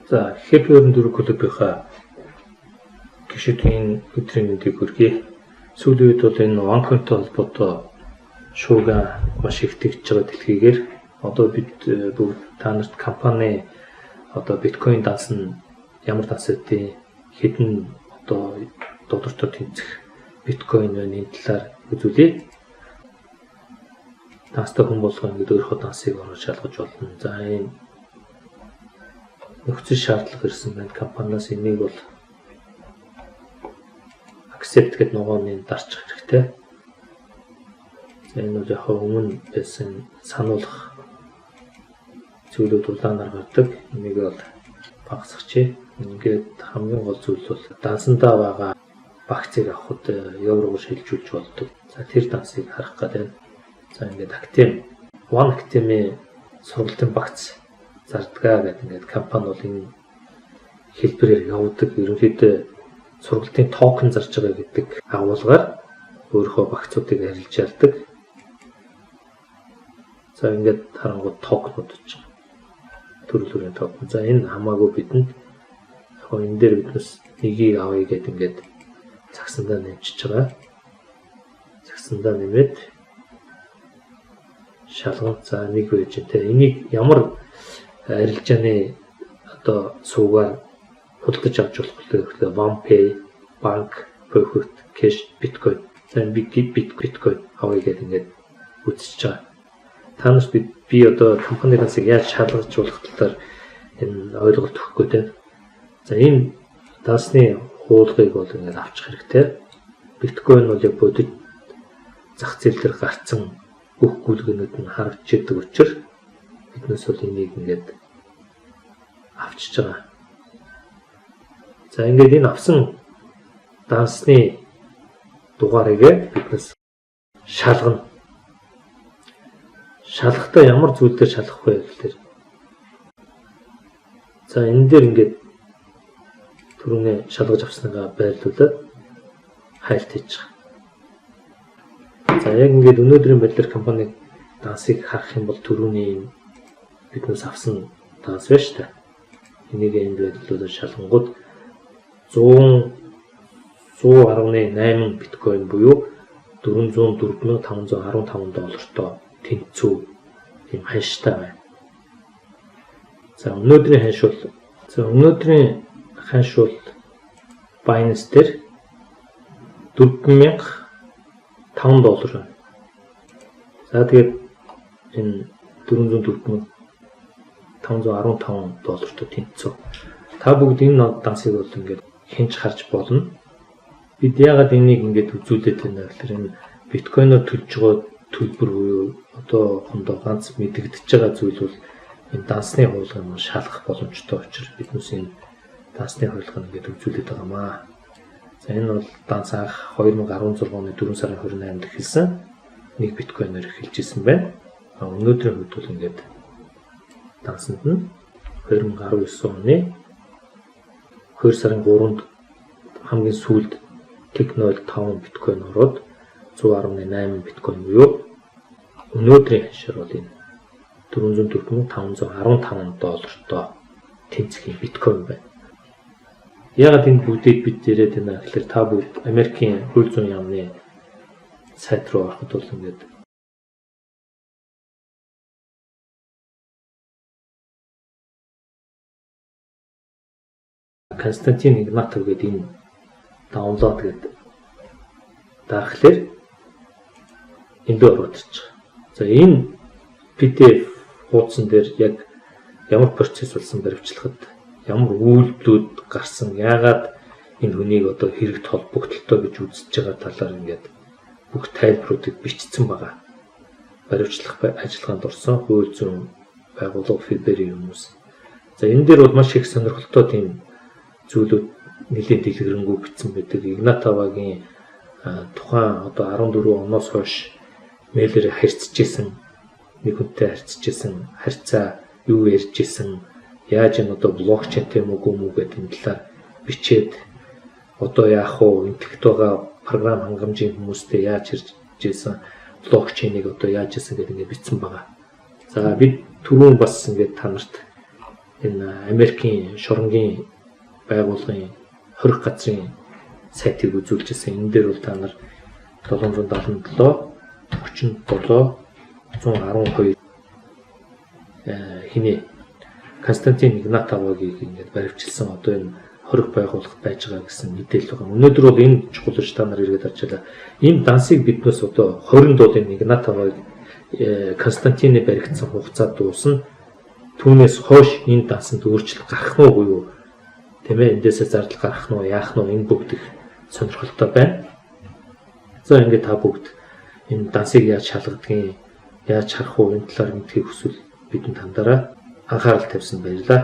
За, Happy 24 клубынхаа гишүүдийн өдрийн мэндийг хүргэе. Сүүлийн үед бол энэ OneCoin-тай холбоотой шуугиан маш их тэгж байгаа дэлхийгээр одоо бид бүгд та нарт компани одоо биткойн данс нь ямар данс байдгийг, хэдэн одоо доллартой тэнцэх биткойн байна, энэ талаар үзүүлье. Данстай хүн болгон ингээд өөрийнхөө дансыг оруулж шалгаж болно. За, энэ нөхцөл шаардлага ирсэн байна компаниас, энийг бол accept гэдэг ногооны дарчих хэрэгтэй. За, энэ бол яг өмнө байсан сануулах зүйлүүд улаанаар гардаг. Энийг бол багасгачих. Ингээд хамгийн гол зүйл бол дансандаа байгаа багцыг авахад еврогоор шилжүүлж болдог. За, тэр дансыг харах гэдэг. За, ингээд Actem, One Actem-ийн сургалтын багц зардгаа гэдэг ингээд компани бол энэ хэлбэрээр явдаг. Ерөнхийдөө сургалтын токен зарж байгаа гэдэг агуулгаар өөрийнхөө багцуудыг арилжаалдаг. За, ингээд харангууд токенууд гэж байгаа. Төрөл бүрийн токен. За, энэ хамаагүй бидэнд. Яг энэ дээр биднес нэгийг авъя гэдэг ингээд цагсандаа нэмчихэж байгаа. Цагсандаа нэмээд шалган, за, нэг байж тэ. Энийг ямар арилжааны одоо суугаар худалдаж авч болох вэ гэхээр OnePay, банк, Perfect, Cash, Bitcoin. За, би биткойн авъя гэдэг ингээд үзчихэж байгаа. Та нарт би одоо компани дансыг яаж шалгаж болох талаар энэ ойлголт өгөх гээд байна. За, энэ дансны хуулгыг бол ингээд авчих хэрэгтэй. Биткойн бол яг бодит зах зээл дээр гарцсан бүх гүйлгэнүүд нь харагдчихэдэг учраас биднээс бол энийг ингээд авчиж байгаа. За, ингээд энэ авсан дансны дугаарыг биднес шалгана. Шалгахдаа ямар зүйл дээр шалгах вэ гэхээр, за, энэ дээр ингээд түрүүний шалгаж авсныгаа байрлуулад хайлт хийж байгаа. За, яг ингээд өнөөдрийн байдлаар компани дансыг харах юм бол түрүүний биднээс авсан данс байна шүү дээ. Энийг энд байрлуулад шалгангууд 100 100.8 биткойн буюу 404,515 доллартой тэнцүү юм ханштай байна. За, өнөөдрийн ханш бол, за, өнөөдрийн ханш бол Binance дээр 4005 доллар байна. За, тэгээд энэ 404,515 доллартай тэнцүү. Та бүгд энэ дансыг бол ингээд хянч харж болно. Бид яагаад энийг ингээд үзүүлээд байна гэхээр энэ биткойноор төлж байгаа төлбөр буюу одоохондоо ганц мэдэгдэж байгаа зүйл бол энэ дансны хуулгыг нь шалгах боломжтой учраас биднээс энэ дансны хуулгийг ингээд үзүүлээд байгаа маа. За, энэ бол данс анх 2016 оны 4 сарын 28-нд эхэлсэн. Нэг биткойноор эхэлж исэн байна. Өнөөдрийн хувьд бол ингээд дансанд нь 2019 оны 2 сарын 3-нд хамгийн сүүлд тэг 0.5 биткойн ороод 100.8 биткойн буюу өнөөдрийн ханшаар бол энэ 404,515 доллартой тэнцэх юм биткойн байна. Яагаад энэ бүгдийг бид яриад байна гэхээр та бүгд Америкийн хууль зүйн яамны сайт руу ороход бол ингээд Константин Игнатов гэдэг энэ download гэдэг дарахлаар энд рүү ороод ирж байгаа. За, энэ PDF хуудсан дээр яг ямар процесс болсон, баривчлахад ямар үйлдэлүүд гарсан, яагаад энэ хүнийг одоо хэрэгт холбогдлолтой гэж үзэж байгаа талаар ингээд бүх тайлбаруудыг бичсэн байгаа. Баривчлах ажиллагаанд орсон хууль зүйн байгууллага, FBI хүмүүс. За, энэ дээр бол маш их сонирхолтой тийм зүйлүүд нэлээд дэлгэрэнгүй бичсэн байдаг. Игнатовагийн тухайн одоо 14 оноос хойш мэйлээр харьцаж исэн, нэг хүнтэй харьцаж исэн харьцаа, юу ярьж исэн, яаж энэ одоо блокчейнтэй юм уу мүү гэдэг энэ талаар бичээд, одоо яах вэ, энтгэхт байгаа програм хангамжийн хүмүүстэй яаж хэрж исэн, блокчейнийг одоо яаж исэн гэдэг ингээд бичсэн байгаа. За, бид түрүүн бас ингээд та нарт Энэ Америкийн шоронгийн байгууллагын хорих газрын сайтыг үзүүлжсэн. Энэ дээр бол та нар 777 37 112 хинээ Константин Игнатовыг ингээд баривчилсан одоо энэ хорих байгууллагад байж байгаа гэсэн мэдээлэл байгаа. Өнөөдөр бол энэ чухал биш, та нар эргээд харж байлаа. Энэ дансыг биднээс одоо 20-нд бол энэ Игнатовыг Константины баригдсан хугацаа дуусна. Түүнээс хойш энэ дансанд өөрчлөлт гарах нь уу юу? Тийм ээ, эндээсээ зардал гаргах нь уу, яах нь уу, энэ бүгд их сонирхолтой байна. За, ингээд та бүгд энэ дансыг яаж шалгадгийг, яаж харах уу, энэ талаар мэдэхийг хүсвэл бидэнд хандаарай. Анхаарал тавьсан баярлалаа.